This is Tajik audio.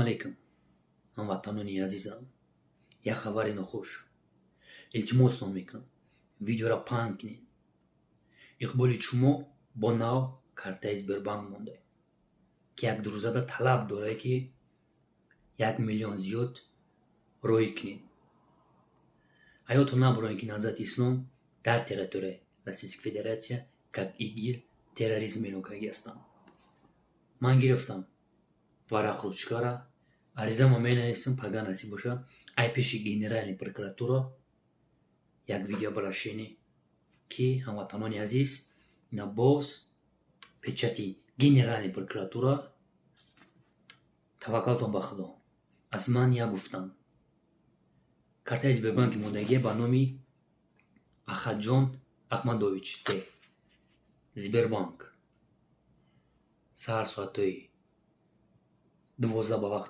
Алейкум, ҳамватанони азизам! Як хабари нохуш. Илтимостон мекунам, видеоро паҳн кунед. Иқболи Чумо бо нав картаи Сбербанк монда, ки як 2 рӯзада талаб дорад, ки 1 миллион зиёд роӣ кунед. Ҳаётон набуред, ки Наҳзати Ислом дар территорияи Российской Федерация как ИГИЛ терроризм эълон кардаги ҳастанд. Ман гирифтам варақ, ручкара, аризамо менависам. Пага, насиб боша, ай пеши Генеральный прокуратура як видеообращение, ки, ҳамватанони азиз, ина боз печати Генеральный прокуратура. Таваккалтон ба Худо. Аз ман як гуфтам: картаи Сбербанки мондагие ба номи Ахаҷон Ахмадович Т. Сбербанк, саҳар соатҳои 12 ба вақти